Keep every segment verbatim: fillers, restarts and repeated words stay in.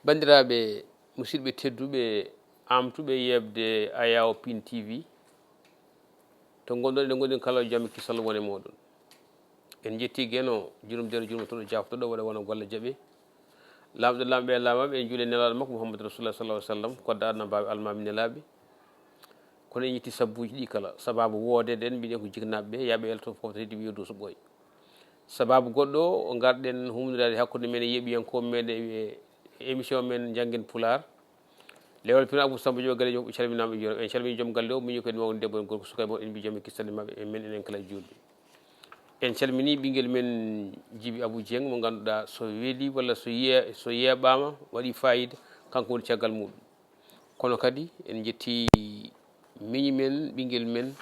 Banndiraaɓe musidɓe tedduɓe, aamtuɓe yeɓde Ayawo Pin T V, to ngonɗon, eɗen ngoɗin kala, jam e kisal wone mooɗon. En njetti Geno, jurumdeere jurumotooɗo, jaafotooɗo, waɗa wona golle jaɓe. Laamɗo laamɓe e laamaaɓe, en njuuli nelaaɗo makko Muhammadu Rasulullah sallallahu alaihi wasallam, kodda aduna baaɓe almaami nelaaɓe. Kono en njetti sabbuuji ɗi kala, sababu woodeede en, mbiɗen ko jiknaaɓe ɓe, yaaɓe elto fof to heddi wiyo duuso ɓooy. Sababu goɗɗo o ngarɗen humniraade hakkunde men e yeɓiyankooɓe meɗen e émission men Njanngen Pulaar. Lewal Pino Abou Samba Diop, galle jom, calminaama e juuraama. En calmini joom galle o, miñi ko en mawni debbo en gorko, sukaaɓe mawɓe, en mbi jam e kisal maɓɓe, e men enen kala juulɓe. En calmini ɓinngel men Jibi Abou Dieng, mo ngannduɗaa so weeli walla so yee-, so yeeɓaama, waɗi fayida, kanko woni caggal muɗum. Kono kadi en njetti miñi men, ɓinngel men,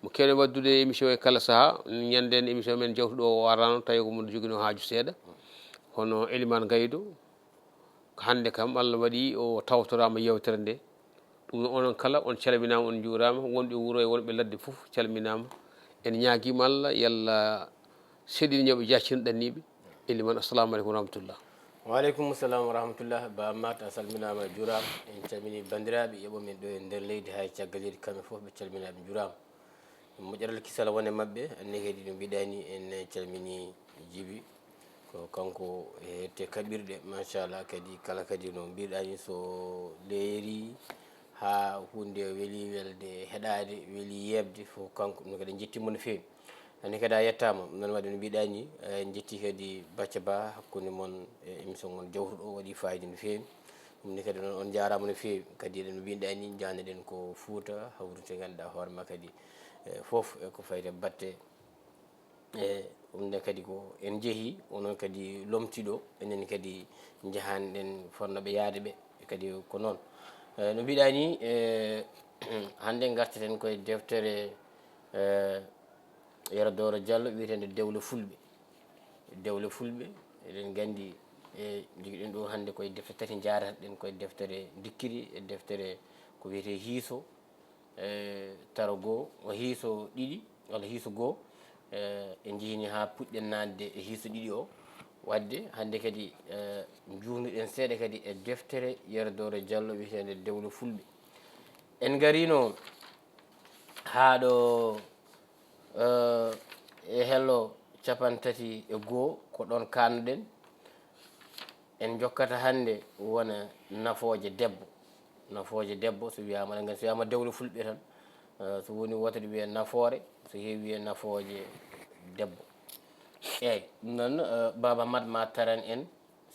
mo keewɗen waɗdude émission e kala sahaa. Ñande en émission men jawtuɗo o arano, tawi ko mo joginoo haaju seeɗa. Hono Elimane Gaydo, ko hannde kam Allah waɗi o tawtoraama yeewtere nde. Ɗum noon onon kala on calminaama, on njuuraama, wonɓe wuro e wonɓe ladde fof calminaama. En ñaagiima Allah, yalla seeɗini ñawɓe, jaccina ɗanniiɓe. Elimane, assalamu aleykum wa rahmatullah. Wa aleykum salam wa rahmatullah. Ba Amat, a salminaama, a juuraama. En calmini banndiraaɓe yeɓo men ɗo e nder leydi, hay caggal leydi, kamɓe fof ɓe calminaama, ɓe njuuraama. Moƴƴaral kisal wone maɓɓe, anni kadi no mbiɗa ni, en calmini Jibi. Ko kanko e hette kaɓirɗe, machallah, kadi kala kadi no mbiɗa ni, so leeri haa huunde weli welde heɗaade, weli yeeɓde, fof kanko, ɗum kadi en njettii mo no feewi. Anni kadi a yettaama, noon waɗde no mbiɗa ni, en njettii kadi Bacca Ba, hakkunde mon e émission mon jawtuɗo o, waɗi fayida no feewi. Ɗum ni kadi noon on njaaraama no feewi. Kadi eɗen mbiɗa ni, njaanoɗen ko Fuuta, hawrude ngannduɗaa hoore ma kadi, e, fof e ko fayti e batte. E, ɗum nde kadi ko en njehi, onon kadi lomtiɗo, enen kadi njahanɗen fotnoɓe yaade ɓe, kadi ko noon. E, no mbiɗa ni, e, hannde ngarteten koye deftere, e, Yero Dooro Jallo, wiyeteende Dewle Fulɓe. Dewle Fulɓe, eɗen nganndi, e, njogiɗen ɗo hannde koye defte tati, njaaraten koye deftere Dikkiri, e deftere ko wiyetee Hiiso, e, taro goo, o Hiiso ɗiɗi, walla Hiiso goo, e, en njehini haa puɗɗen naatde e Hiiso ɗiɗi o. Waɗde hannde kadi, e, njuutnuɗen seeɗa kadi e deftere Yero Dooro Jallo wiyeteende Dewle Fulɓe. En ngariino haa ɗo, eh, e hello cappanɗe tati e goo, ko ɗoon kaanno-ɗen. En njokkata hannde wona nafooje debbo. Nafooje debbo, so wiyaama, eɗen nganndi, so wiyaama Dewle Fulɓe tan, eh, so woni wootere wiyee nafoore, so heewi wiyee nafooje debbo. Eeyi, ɗum noon, eh, Baaba Ahmad ma taran en,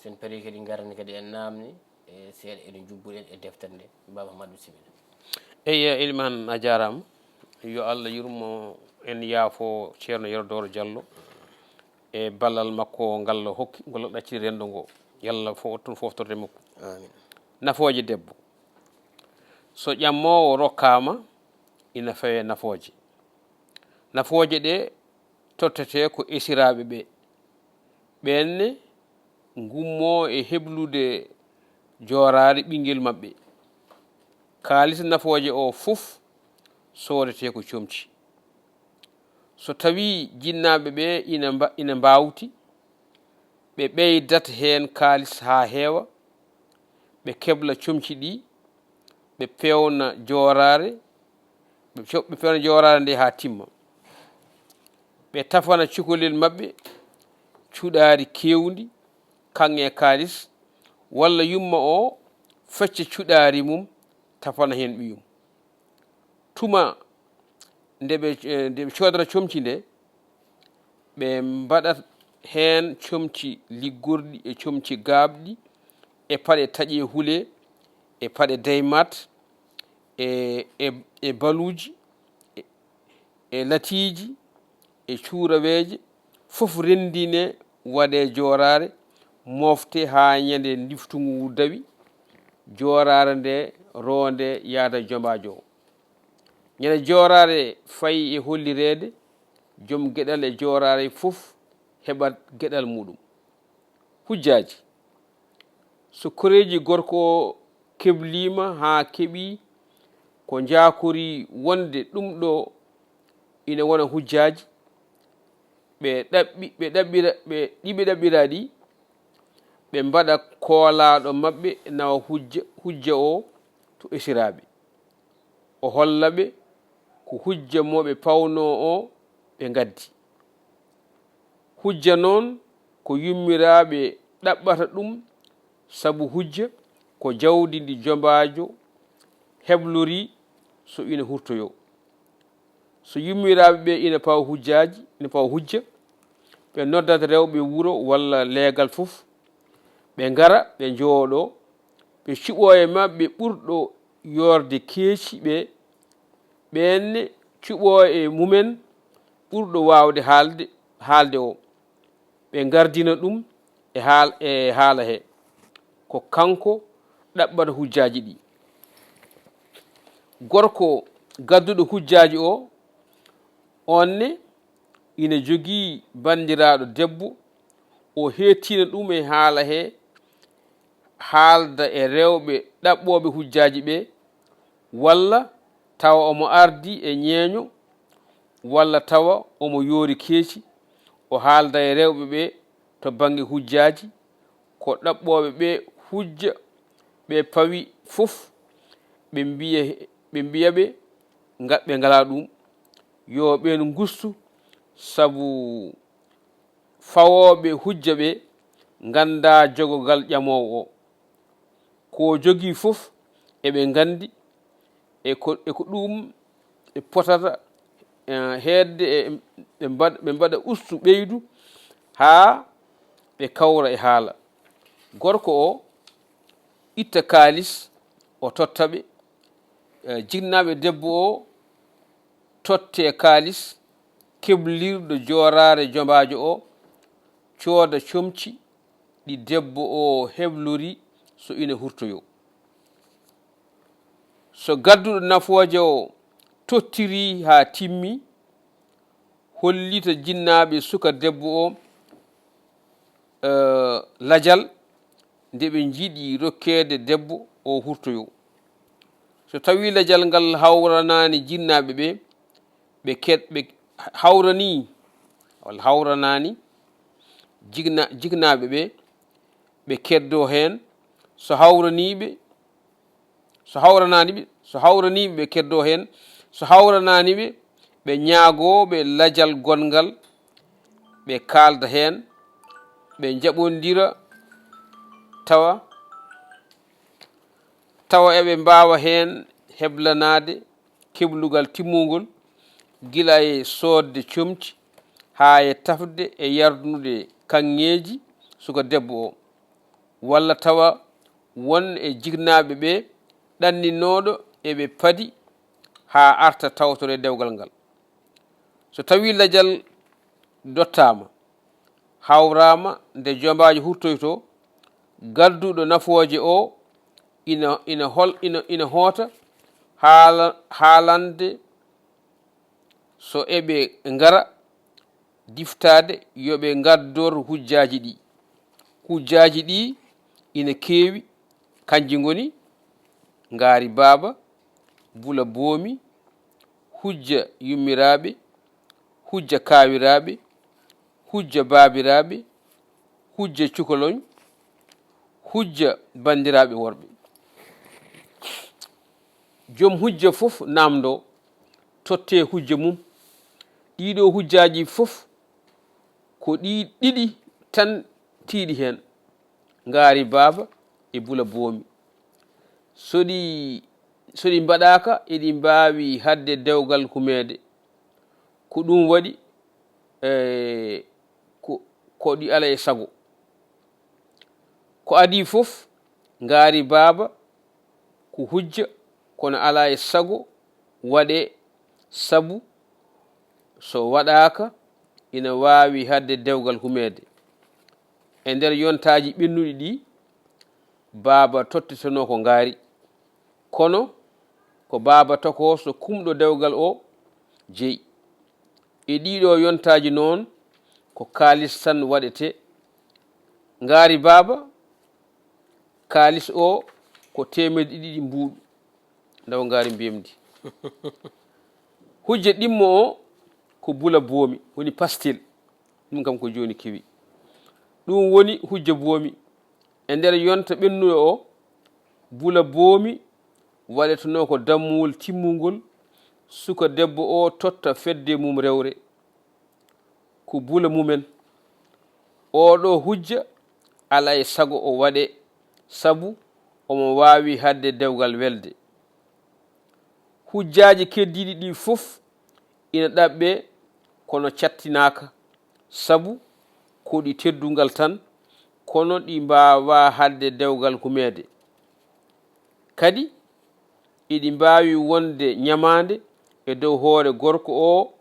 so en parii kadi ngarani kadi en naamni, e seeɗa eɗen njubbuɗen e deftere nde. Baaba Ahmad, bisimilla. Eyi, Elimane, a jaaraama. Yo Allah yurmo en, yaafo Ceerno Yero Dooro Jallo e ballal makko ngal o hokki, ngol o ɗacciri renndo ngo. Yo Allah fo-, waɗ toon fooftorde makko. Amiin. Nafooje debbo. So ƴammoowo rokkaama, ina fawee nafooje. Nafooje ɗe tottetee ko esiraaɓe ɓe. Ɓeen ne ngummoo e heblude jooraare ɓinngel maɓɓe. Kaalis nafooje o fof soodetee ko comci. So tawii jinnaaɓe ɓe ina mba-, ina mbaawti, ɓe ɓeydat heen kaalis haa heewa, ɓe kebla comci ɗi, ɓe peewna jooraare, ɓe co-, ɓe peewna jooraare nde haa timma. Ɓe tafana cukalel maɓɓe cuɗaari keewndi, kaŋŋe kaalis, walla yumma o fecca cuɗaari mum, tafana heen ɓiyum. Tuma nde ɓe, eh, nde ɓe coodata comci nde, ɓe mbaɗat heen comci liggorɗi e comci gaaɓɗi e paɗe taƴe hule e paɗe daymat e, e, e baluuji e, e latiiji e cuuraweeje, fof renndine, waɗe jooraare, mofte haa ñande ndiftungu ngu dawi, jooraare nde roonde yaada jombaajo o. Ñande jooraare fayi e hollireede, joom geɗal e jooraare fof heɓat geɗal muɗum. Hujjaaji. So koreeji gorko o kebliima haa keɓi ko njaakori wonde ɗum ɗo ina wona hujjaaji, ɓe ɗaɓɓi-, ɓe ɗaɓɓira, ɓe, ɗi ɓe ɗaɓɓira ɗi, ɓe mbaɗa koolaaɗo maɓɓe nawa hujja, hujja o to esiraaɓe. O holla ɓe ko hujja mo ɓe pawnoo o ɓe ngaddi. Hujja noon ko yummiraaɓe ɗaɓɓata ɗum, sabu hujja ko jawdi ndi jombaajo heblorii so ina hurtoyoo. So yummiraaɓe ɓe ina pawa hujjaaji, ina pawa hujja, ɓe noddat rewɓe wuro walla leegal fof, ɓe ngara, ɓe njooɗoo, ɓe cuɓoo e maɓɓe ɓurɗo yoorde keeci ɓe, ɓeen ne cuɓoo e mumen ɓurɗo waawde haalde, haalde o. Ɓe ngardina ɗum e haal-, e haala he. Ko kanko ɗaɓɓata hujjaaji ɗi. Gorko gadduɗo hujjaaji o, oon ne ina jogii banndiraaɗo debbo, o heettina ɗum e haala he, haalda e rewɓe ɗaɓɓooɓe hujjaaji ɓe, walla tawa omo ardi e ñeeño, walla tawa omo yoori keeci, o haalda e rewɓe ɓe to bannge hujjaaji, ko ɗaɓɓooɓe ɓe hujja ɓe pawi fof, ɓe mbiya, ɓe mbiya ɓe nga-, ɓe ngalaa ɗum, yo ɓeen ngustu, sabu fawooɓe hujja ɓe nganndaa jogogal ƴamoowo o. Ko o jogii fof eɓe nganndi e ko, e ko ɗum e potata, eh, heedde e ɓe mbaɗ-, ɓe mbaɗa ustu ɓeydu haa ɓe kawra e haala. Gorko o itta kaalis o totta ɓe, eh, jinnaaɓe debbo o totte kaalis keblirɗo jooraare jombaajo o, cooda comci ɗi debbo o heblorii so ina hurtoyoo. So gadduɗo nafooje o tottirii haa timmi, hollita jinnaaɓe suka debbo o, eh, lajal nde ɓe njiɗi rokkeede debbo o hurtoyoo. So tawii lajal ngal hawranaani jinnaaɓe ɓe, ɓe ke-, ɓe hawranii, walla hawranaani jigna-, jinnaaɓe ɓe, ɓe keddoo heen. So hawranii ɓe, so hawranaani ɓe, so hawranii ɓe, ɓe keddoo heen. So hawranaani ɓe, ɓe ñaagoo ɓe lajal gonngal, ɓe kaalda heen, ɓe njaɓondira, tawa, tawa eɓe mbaawa heen heblanaade keblugal timmungol, gila e soodde comci haa e tafde e yarnude kaŋŋeeji suka debbo o, walla tawa won e jinnaaɓe ɓe ɗanninooɗo eɓe padi haa arta tawtore dewgal ngal. So tawii lajal dottaama, hawraama nde jombaajo hurtoytoo, gadduɗo nafooje o ina, ina hol-, ina, ina hoota haala-, haalande so eɓe ngara diftaade yo ɓe ngaddor hujjaaji ɗi. Hujjaaji ɗi ina keewi, kanji ngoni ngaari baaba, bula boomi, hujja yummiraaɓe, hujja kaawiraaɓe, hujja baabiraaɓe, hujja cukaloñ, hujja banndiraaɓe worɓe. Joom hujja fof naamndoo, tottee hujja mum. Ɗiiɗoo hujjaaji fof ko ɗi ɗiɗi tan tiiɗi heen, ngaari baaba e bula boomi. So ɗi, so ɗi mbaɗaaka, eɗi mbaawi haɗde dewgal humeede. Ko ɗum waɗi, eh, ko, ko ɗi alaa e sago. Ko adii fof, ngaari baaba ko hujja, kono alaa e sago waɗee, sabu so waɗaaka, ina waawi haɗde dewgal humeede. E nder yontaaji ɓennuɗi ɗi, baaba tottetenoo ko ngaari, kono ko baaba tokooso kumɗo dewgal o jeyi. E ɗiɗo yontaaji noon, ko kaalis tan waɗetee. Ngaari baaba, kaalis o ko teemedde ɗiɗi mbuuɗu. Ndaw ngaari mbemdi. Hujja ɗimmo o ko bula boomi, woni pastel. Ɗum kam ko jooni kewi. Ɗum woni hujja boomi. E nder yonta ɓennuɗo o, bula boomi waɗetenoo ko dammuwol timmungol, suka debbo o totta fedde mum rewre. Ko bula mumen. Oɗo hujja alaa e sago o waɗe, sabu omo waawi haɗde dewgal welde. Hujjaaji keddiiɗi ɗi fof ina ɗaɓɓee, kono cattinaaka, sabu ko ɗi teddungal tan, kono ɗi mbaawaa haɗde dewgal humeede. Kadi, iɗi mbaawi wonde ñamaande e dow hoore gorko o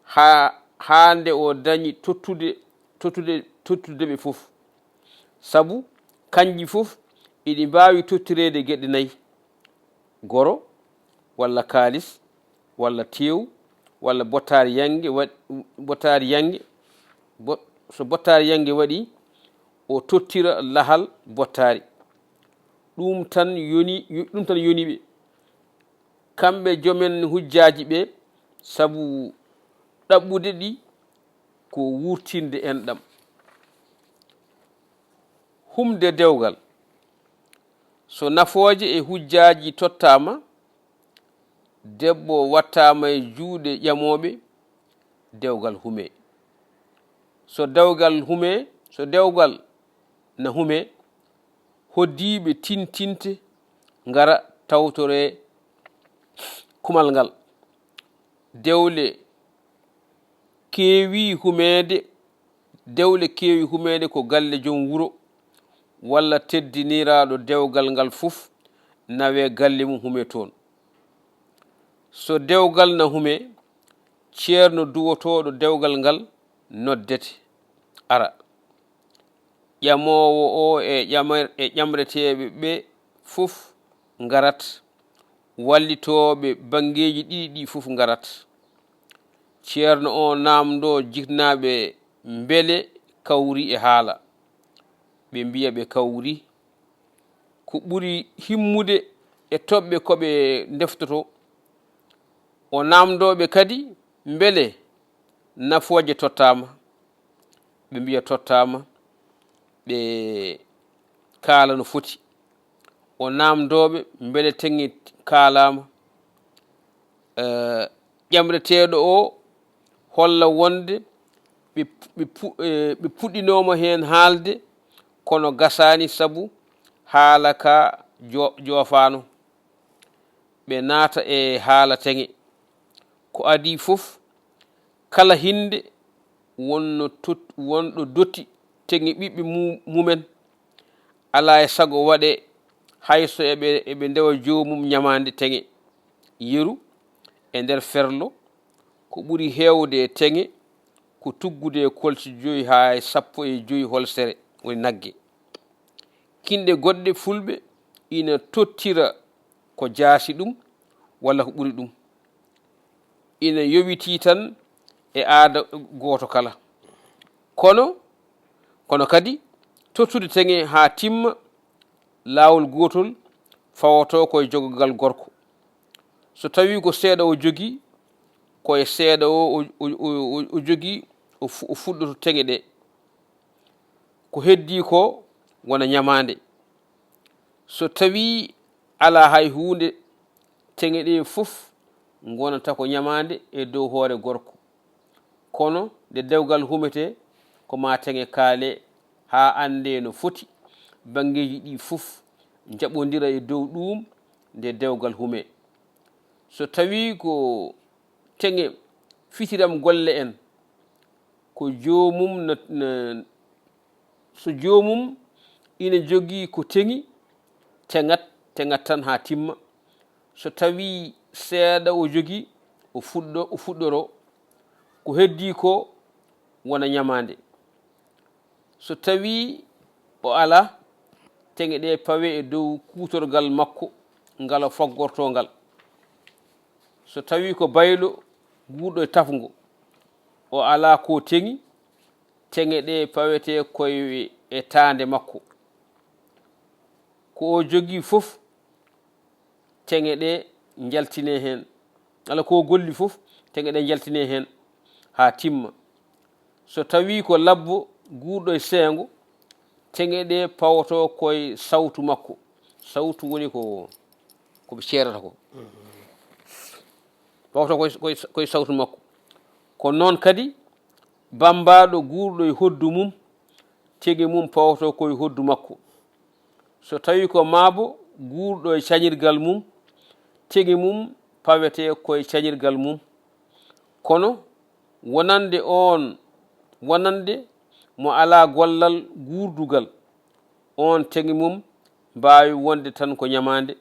haa, haa nde o dañi tottude, tottude, tottude ɓe fof. Sabu, kanji fof iɗi mbaawi tottireede geɗe nayi, goro, walla kaalis, walla teew, walla bottaari yannge waɗ-, bottaari yannge, bo-, so bottaari yannge waɗi, o tottira lahal bottaari. Ɗum tan yoni, ɗum tan yoni ɓe. Kamɓe joomen hujjaaji ɓe, sabu ɗaɓɓude ɗi ko wurtinde enɗam. Humde dewgal. So nafooje e hujjaaji tottaama, debbo wattaama e juuɗe ƴamooɓe, dewgal humee. So dewgal humee, so dewgal na humee, hoddiiɓe tintinte ngara tawtoree kumal ngal. Dewle keewi humeede, dewle keewi humeede ko galle joom wuro walla teddiniraaɗo dewgal ngal fof nawee galle mum humee toon. So dewgal na humee, ceerno duwotooɗo dewgal ngal noddete, ara. Ƴamoowo o e ƴamer-, e ƴamreteeɓe ɓe fof ngarat, wallitooɓe banngeeji ɗiɗi ɗi fof ngarat. Ceerno o naamndoo jiknaaɓe mbele kawri e haala. Ɓe mbiya ɓe kawri. Ko ɓuri himmude e toɓɓe ko ɓe ndeftotoo. O naamndoo ɓe kadi mbele nafooje tottaama. Ɓe mbiya tottaama, ɓe kaala no foti. O naamndoo ɓe mbele teŋe kaalaama. Eh, ƴamreteeɗo o holla wonde ɓe, ɓe pu-, eh, ɓe puɗɗinooma heen haalde, kono gasaani sabu haala ka jo-, joofaano. Ɓe naata e haala teŋe. Ko adii fof, kala hinnde wonno tot-, wonɗo dotti teŋe ɓiɓɓe mu-, mumen, alaa e sago waɗee, hay so eɓe, eɓe ndewa joomum ñamaande teŋe. Yeru e nder ferlo, ko ɓuri heewde e teŋe, ko tuggude e kolce joyi haa e sappo e joyi holsere, woni nagge. Kinɗe goɗɗe fulɓe ina tottira ko jaasi ɗum walla ko ɓuri ɗum. Ina yowitii tan e aada gooto kala. Kono, kono kadi, tottude teŋe haa timma, laawol gootol fawotoo ko e jogogal gorko. So tawii ko seeɗa o jogii, ko e seeɗa o, o, o, o, o jogii, o fu-, o fuɗɗoto teŋe ɗe. Ko heddii ko wona ñamaande. So tawii alaa hay huunde, teŋe ɗe fof ngonata ko ñamaande e dow hoore gorko. Kono nde dewgal humetee, ko maa teŋe kaalee haa anndee no foti, banngeeji ɗi fof njaɓondira e dow ɗuum nde dewgal humee. So tawii ko teŋe fitiram golle en, ko joomum na, na, so joomum ina jogii ko teŋi, teŋat, teŋat tan haa timma. So tawii seeɗa o jogii, o fuɗɗo, o fuɗɗoroo. Ko heddii ko wona ñamaande. So tawii o alaa, teŋe ɗe pawee e dow kuutorgal makko ngal o faggortoo ngal. So tawii ko baylo guurɗo e tafngo, o alaa ko teŋi, teŋe ɗe pawetee ko e taande makko. Ko o jogii fof, teŋe ɗe njaltinee heen. Kala ko o golli fof, teŋe ɗe njaltinee heen haa timma. So tawii ko labbo guurɗo e seengo, teŋe ɗe pawoto koye sawtu makko. Sawtu woni ko, ko ɓe ceerata ko. Pawoto koye, koye, koye sawtu makko. Ko noon kadi, bammbaaɗo guurɗo e hoddu mum, teŋe mum pawoto koye hoddu makko. So tawi ko maabo guurɗo e cañirgal mum, teŋe mum pawete koye cañirgal mum. Kono wonande oon, wonande mo alaa gollal guurdugal, oon teŋe mum mbaawi wonde tan ko ñamaande,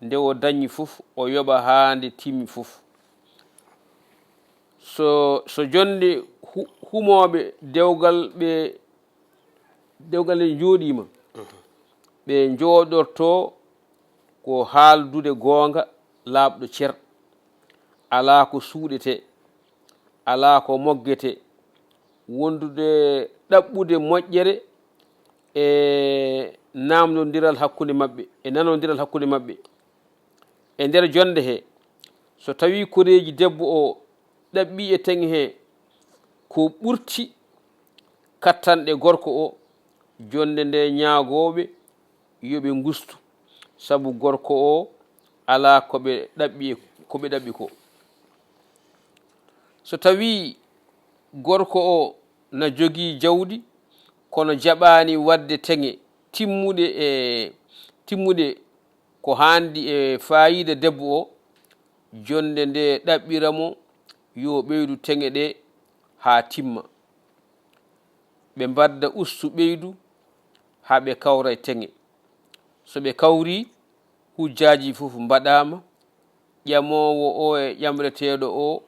nde o dañi fof, o yoɓa haa nde timmi fof. So, so jonnde hu-, humooɓe dewgal ɓe, dewgal nde njooɗiima, ɓe njooɗorto ko haaldude goonga laaɓɗo cer. Alaa ko suuɗetee, alaa ko moggetee, wondude ɗaɓɓude moƴƴere e naamnondiral hakkunde maɓɓe, e nanondiral hakkunde maɓɓe. E nder jonnde he, so tawii koreeji debbo o ɗaɓɓii e teŋe he ko ɓurti kattanɗe gorko o, jonnde nde ñaagooɓe yo ɓe ngustu, sabu gorko o alaa ko ɓe ɗaɓɓi, ko ɓe ɗaɓɓi ko. So tawii gorko o na jogii jawdi, kono jaɓaani waɗde teŋe timmuɗe e, timmuɗe ko haandi e faayiida debbo o, jonnde nde ɗaɓɓira mo yo ɓeydu teŋe ɗe haa timma. Ɓe mbadda ustu ɓeydu haa ɓe kawra e teŋe. So ɓe kawri, hujjaaji fof mbaɗaama, ƴamoowo o e ƴamreteeɗo o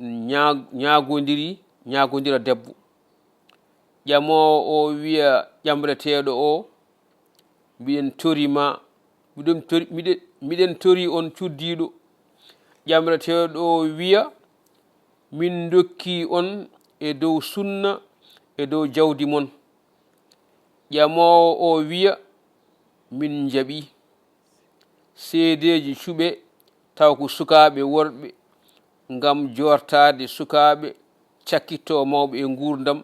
ñaa-, ñaagondiri, ñaagondira debbo. Ƴamoowo o wiya ƴamreteeɗo o, "Miɗen tori ma, miɗen tori, miɗen, miɗen tori on cuddiiɗo." Ƴamreteeɗo o wiya, "Min ndokki on e dow sunna, e dow jawdi mon." Ƴamoowo o wiya, "Min njaɓi." Seedeeji cuɓe taw ko sukaaɓe worɓe, ngam joortaade sukaaɓe, cakkitto mawɓe e nguurndam,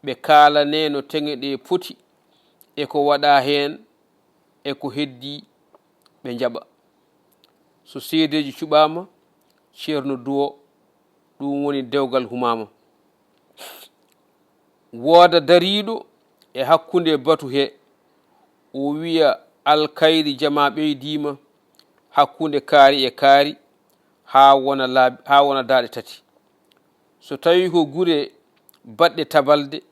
ɓe kaalanee no teŋe ɗe poti e ko waɗaa heen e ko heddii, ɓe njaɓa. So seedeeji cuɓaama, Ceerno Duwo, ɗum woni dewgal humaama. Wooda dariiɗo e hakkunde batu he, o wiya, "Alkayri jamaa ɓeydiima hakkunde kaari e kaari, haa wona laabi, haa wona daaɗe tati." So tawii ko gure baɗɗe tabalde,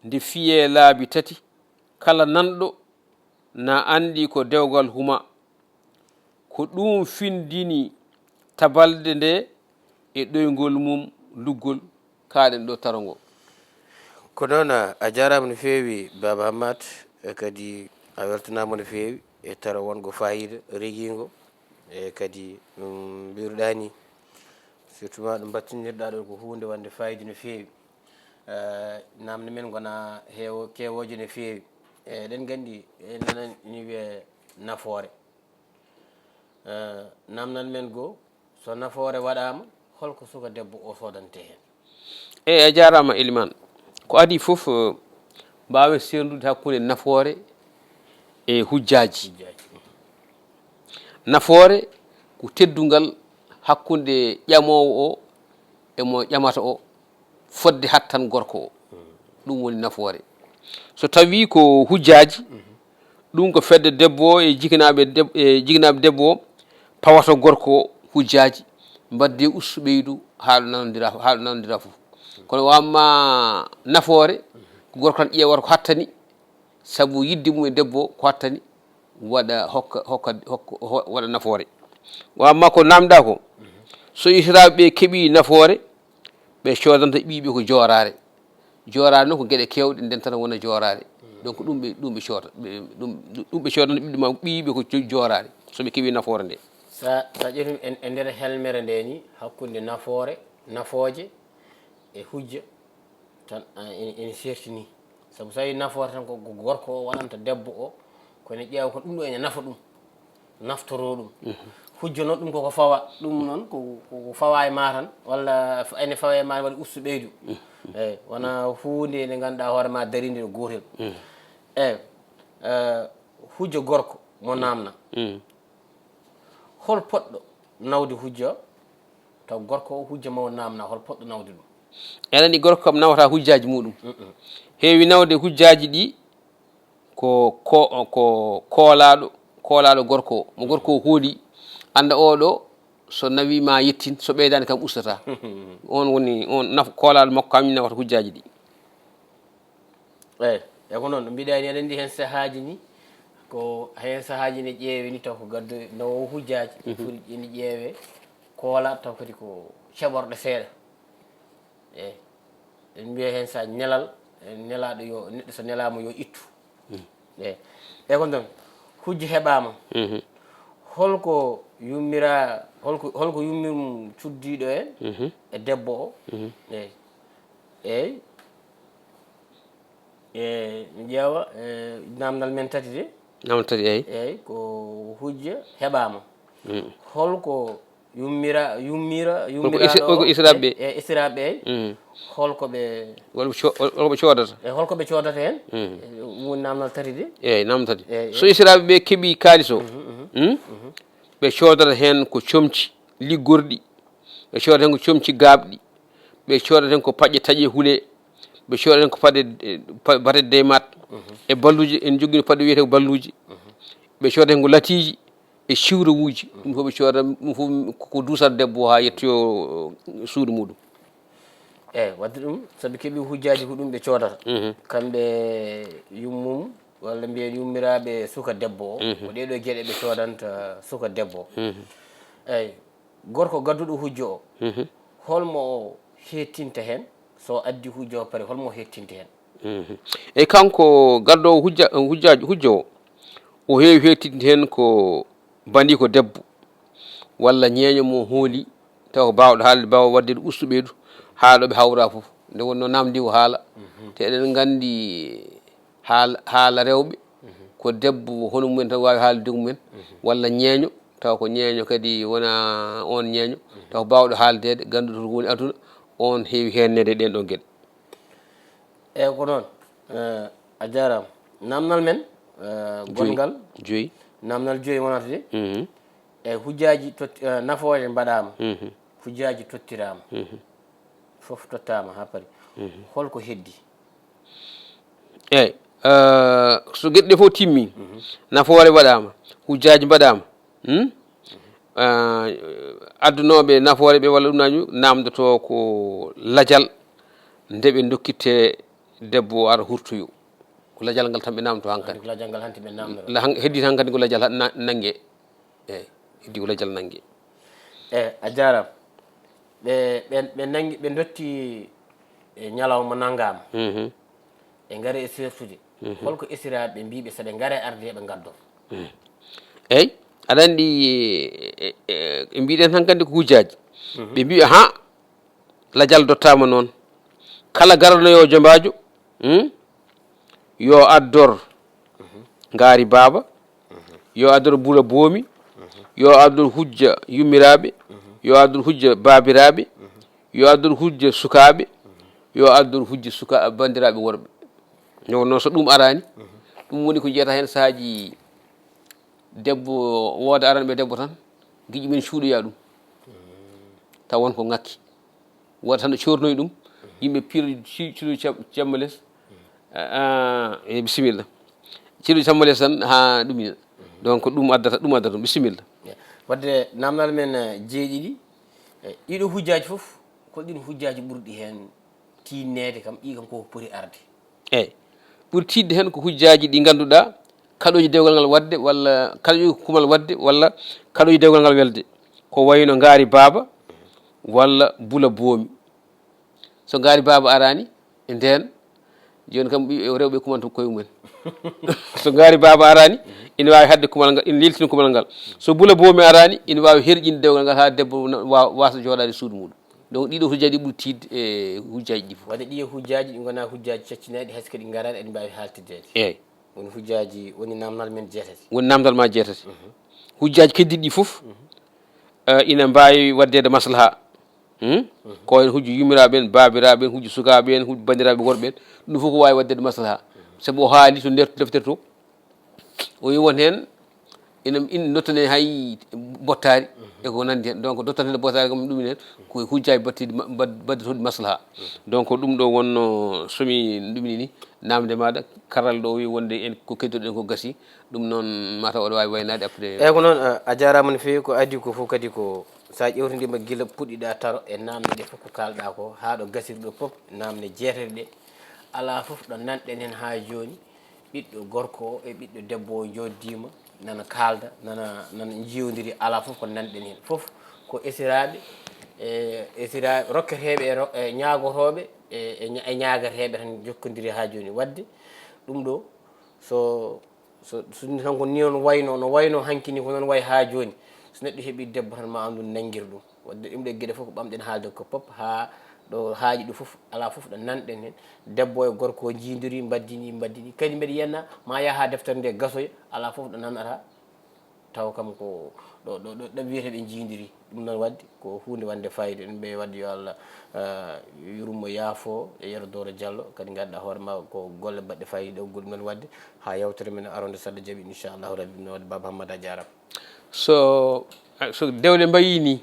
nde fiyee laabi tati, kala nanɗo na anndi ko dewgal huma. Ko ɗum findini tabalde nde e ɗoyngol mum luggol kaaɗen ɗo taro ngo. Ko noon, a jaaraama no feewi, Baaba Hammat, e kadi a weltanaama no feewi e taro wongo faayiida regiingo, e kadi ɗum mbiruɗaa ni, surtout ma ɗum mbattinirɗaa ɗo ko huunde wonde faayiida no feewi. Eh, naamne men ngona heewo-, keewooje no feewi. Eh, eɗen nganndi, eh, nana ni wiyee nafoore. Eh, naamnal men goo, so nafoore waɗaama, holko suka debbo o soodante heen? Eey, a jaaraama, Elimaan. Ko adii fof, eh, mbaawen seerndude hakkunde nafoore e hujjaaji. Hujjaaji. Nafoore ko teddungal hakkunde ƴamoowo o e mo ƴamata o, fodde hattan gorko o. Ɗum woni nafoore. So tawii ko hujjaaji, ɗum ko fedde debbo o e jikinaaɓe deb-, e jikinaaɓe debbo o pawata gorko o hujjaaji, mbaɗde ustu ɓeydu haa ɗo nanondira, haa ɗo nanondira fof. Kono wa amma nafoore, ko gorko tan ƴeewata ko hattani, sabu yiɗde mum e debbo o ko hattani, waɗa hokka, hokka, hokka, ho-, waɗa nafoore. Wa amma ko namda ko, so Israaɓe ɓe keɓi nafoore, ɓe coodanta ɓiiɓe ko jooraare. Jooraare noon ko geɗe keewɗe ndentata wona jooraare. Donc ɗum ɓe, ɗum ɓe coota, ɓe, ɗum, ɗum ɓe coodanta ɓiɓɓe ma, ɓiiɓe ko jo-, jooraare, so ɓe keɓi nafoore nde. Sa, sa ƴeewi e, e nder helmere nde ni, hakkunde nafoore, nafooje e hujja, tan, a, ene, ene sertini. Sabu so tawi nafoore tan ko, ko gorko o waɗanta debbo o, ko ene ƴeewa ko ɗum ɗo ene nafa ɗum, naftoro ɗum. Mhm. Hujja noon ɗum koko fawa, ɗum noon ko, ko, ko fawa e ma tan, walla f-, ene fawa e ma waɗi ustu ɓeydu. Mhm. Eyi, wona huunde nde ngannduɗaa hoore ma darinde ɗo gootel. Eyi, eh, hujja gorko mo naamna. Hol poɗɗo nawde hujja, taw gorko o hujja mo naamna, hol poɗɗo nawde ɗum? Eɗen anndi gorko kam nawata hujjaaji muɗum. Heewi nawde hujjaaji ɗi ko, ko, ko koolaaɗo, koolaaɗo gorko o. Mo gorko o hooli, annda oɗo, so nawi ma yettin, so ɓeydaani kam ustata. On woni, on naf-, koolaaɗo makko kam nawata hujjaaji ɗi. Eyi, e ko noon, no mbiɗa ni, aɗa anndi heen sahaaji ni, ko heen sahaaji ne ƴeewe ni, taw ko gaddo nawo hujjaaji, foti ene ƴeewe, koola, taw kadi ko caɓorɗe seeɗa. Eyi, en mbiya heen sa nelal, nelaaɗo yo, neɗɗo so nelaama yo ittu. Eyi, e ko noon, hujja heɓaama. Holko yummira, holko, holko yummirum cuddiiɗo en e debbo o? Eyi. Eyi. E, mi ƴeewa, e, naamnal men tati de. Naamnal tati, eyi. Eyi, ko hujja heɓaama. Holko yummira, yummira, Holko yummira isi-, holko isiraaɓe ɓe? E, e isiraaɓe ɓe, eyi. Holko ɓe Holko co-, holko ɓe coodata? E, holko ɓe coodata heen? E, ɗum woni naamnal tati de. Eyi, naamnal tati. Eyi, so eyi. Isiraaɓe ɓe keɓi kaalis o, ɓe coodata heen ko comci liggorɗi, ɓe coodata heen ko comci gaaɓɗi, ɓe coodata heen ko paƴƴe taƴe hule, ɓe coodata heen ko paɗe, eh, pa-, baɗe deymat, e balluuje, en njogino paɗe wiyetee ko balluuje, ɓe coodata heen ko latiiji e ciwrowuuji, ɗum fof ɓe coodata, ɗum fof ko, ko duusata debbo o haa yettoyoo, eh, suudu muɗum. Eyi, wadde ɗum, so ɓe keɓii hujjaaji ko ɗum ɓe coodata. Kamɓe yummum, walla mbiyen yummiraaɓe suka debbo o, ko ɗee ɗoo geɗe ɓe coodanta suka debbo o. Eyi, gorko gadduɗo hujja o, holmo o heettinta heen? So o addi hujja o pare, holmo o heettinta heen? E kanko gaddoowo hujja, hujjaaji, hujja o, o heewi heettinde heen ko bandiiko debbo walla ñeeño mo hooli, taw ko baawɗo haalde, baawɗo waɗde ɗo ustu ɓeydu, haa ɗo ɓe hawra fof. Nde wonnoo naamndi ko haala. Te eɗen nganndi haala, haala rewɓe, ko debbo hono mumen tan waawi haalde dow mumen, walla ñeeño, taw ko ñeeño kadi wona oon ñeeño, taw ko baawɗo haaldeede, gannduɗo to woni aduna, oon heewi heenneede e ɗeen ɗoon geɗe. Eyi, ko noon. Eh, a jaaraama. Naamnal men, eh, joyi. Gonngal. Joyi. Naamnal joyi wonata de. Mhm. E hujjaaji tot-, eh, nafoore mbaɗaama. Mhm. Hujjaaji tottiraama. Mhm. Fof tottaama haa pari. Mhm. Holko heddi? Eyi, eh, so geɗe ɗe fof timmi, nafoore waɗaama, hujjaaji mbaɗaama, hmm? Ah, addunooɓe nafoore ɓe walla ɗum nañu naamndotoo ko lajal nde ɓe ndokkitte debbo o ara hurtoyo. Ko lajal ngal tan ɓe naamndotoo hankadi. Ko lajal ngal hanti ɓe naamndotoo. La-, han-, heddii tan hankadi ko lajal ha-, na-, nannge. Eyi, heddii ko lajal nannge. Eyi, a jaaraama. Ɓe, ɓe, ɓe nanngi, ɓe ndotti, e, ñalawma nanngaama. Mhm. Ɓe ngari e seertude. Mhm. Holko esiraaɓe ɓe mbiiɓe so ɓe ngare arde ɓe ngaddoo? Mhm. Eyi, aɗa anndi, e, e, e, mbiɗen hankadi ko hujjaaji. Mhm. Ɓe mbiiɓe, ha, lajal dottaama noon. Kala garanoyo jombaajo, hmm? Yo addor ngaari baaba, yo addor bula boomi, yo addor hujja yummiraaɓe, yo addor hujja baabiraaɓe, yo addor hujja sukaaɓe, yo addor hujja suka-, banndiraaɓe worɓe. Nde wonnoo so ɗum araani, ɗum woni ko njiyata heen sahaaji debbo, wooda aranɓe debbo tan, giƴi men cuuɗoya ɗum. Taw won ko ŋakki. Wooda tan ɗo coornoyi ɗum, yimɓe piiro ci-, cuuɗo cam-, camma les. Ah, ah, e bisimilla. Cuuɗo camma les tan haa ɗum ina. Donc ɗum addata, ɗum addata ɗum. Bisimilla. Wadde naamnal men, eh, jeeɗiɗi, eh, ɗiɗo hujjaaji fof, ko ɗin hujjaaji ɓurɗi heen tiinneede kam, ɗi kam ko poti arde? Eyi. Ɓuri tiiɗde heen ko hujjaaji ɗi ngannduɗaa kaɗooji dewgal ngal waɗde, walla kaɗooji kumal waɗde, walla kaɗooji dewgal ngal welde. Ko wayno ngaari baaba, walla bula boomi. So ngaari baaba araani, e ndeen, jooni kam ɓi-, rewɓe kumanto koye mumen. So ngaari baaba araani, ina waawi haɗde kumal ngal, ina leltina kumal ngal. So bula boomi araani, ina waawi herƴinde dewgal ngal haa debbo na-, wa-, waasa jooɗaade suudu muɗum. Donc, ɗiɗo hujjaaji ɗi ɓuri tiiɗde e hujjaaji ɗi fof. Wadde ɗi e hujjaaji ɗi ngonaa hujjaaji caccinaaɗi, hay so kadi ngaraani, eɗi mbaawi haaltideede. Eey. Woni hujjaaji, woni naamnal men jeetati. Woni naamnal ma jeetati. Mhm. Hujjaaji keddiiɗi ɗi fof, eh, ina mbaawi waɗdeede maslaha. Hmm? Ko en hujju yumiraɓe en, babiraɓe en, hujju sukaɓe en, hujju bandiraɓe worɓe en. Ɗum fof ko wawi waddede maslaha. Sabu o haali to nder deftere to. O wi won heen ina in dottane hay bottaari e ko nandi heen. Donc dottane bottaari kam ɗum en ko hujjaaji battiɗi ma- bad- baddotooɗi maslaha. Donc ɗum ɗo wonno somi ɗumini ni namde maɗa karal ɗo wi wonde en ko keddoɗen ko gasi. Ɗum noon mataw oɗo wawi waynaade après. Eyyi ko noon, a- a jarama no fewi ko adi ko fof kadi ko sa ƴewtidima gila puɗɗiɗa taro e namde ɗe fof ko kalɗa ko ha ɗo gasiri ɗo fof namde jeetere ɗe ala fof ɗo nanɗen heen ha joni. Ɓiɗɗo gorko o e ɓiɗɗo debbo o joddima nana kalda nana nana jiwdiri ala fof ko nanɗen heen fof ko esiraɓe e esiraɓe rokketeɓe e ro- e ñagotoɓe e e ña- e ñagateɓe tan jokkodiri ha joni wadde ɗum ɗo so so so tan ko ni on wayno no wayno hanki ni ko noon way ha joni so neɗɗo heeɓi debbo tan ma andu nangir ɗum wadde ɗum ɗe geɗe fof ko ɓamɗen haalde ko pop ha ɗo haaji ɗum fof ala fof ɗo nanɗen heen debbo e gorko o jiidori mbaddini mbaddini kadi mbeɗa yiyanna ma yaha deftere nde gasoya ala fof ɗo nanata taw kam ko ɗo ɗo ɗo ɗo wiyete ɓe jiidiri ɗum noon wadde ko hunde wande fayida ɗum ɓe wadde yo allah ah, yurmo yaafo e yero doro diallo kadi ganduɗa hoore ma ko golle baɗɗe fayida ɗo goɗɗum noon wadde ha yewtere men aronde so allah jaaɓi inchallahu rabbi ɗum noon wadde baba hammada jarama so so dewle mbayi ni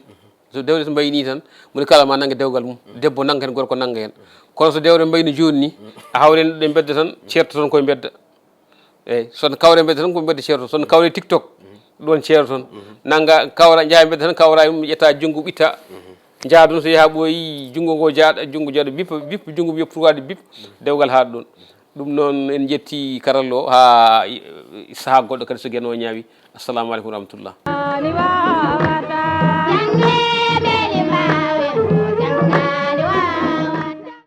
so dewle so mbayi ni tan moni kala ma nanga dewgal mum debbo nanga hen gorko nanga hen kono so dewle mbayi no joni ni a hawre ɗe mbedda tan certo toon koye mbedda eyyi son kawre mbedda tan ko mbedda certo son kawre tiktok ɗon ceero toon nanga kawra jaa mbedda tan kawra mum ƴetta junngo ɓitta jaa ɗum so yaha ɓooyi junngo ngo jaaɗa junngo jaaɗa bip bip junngo wiya pourquoi de bip dewgal haaɗa ɗon ɗum noon en jetti karallo o ha saha goɗɗo kadi so geno ñaawi assalamu aleykum wa rahmatullah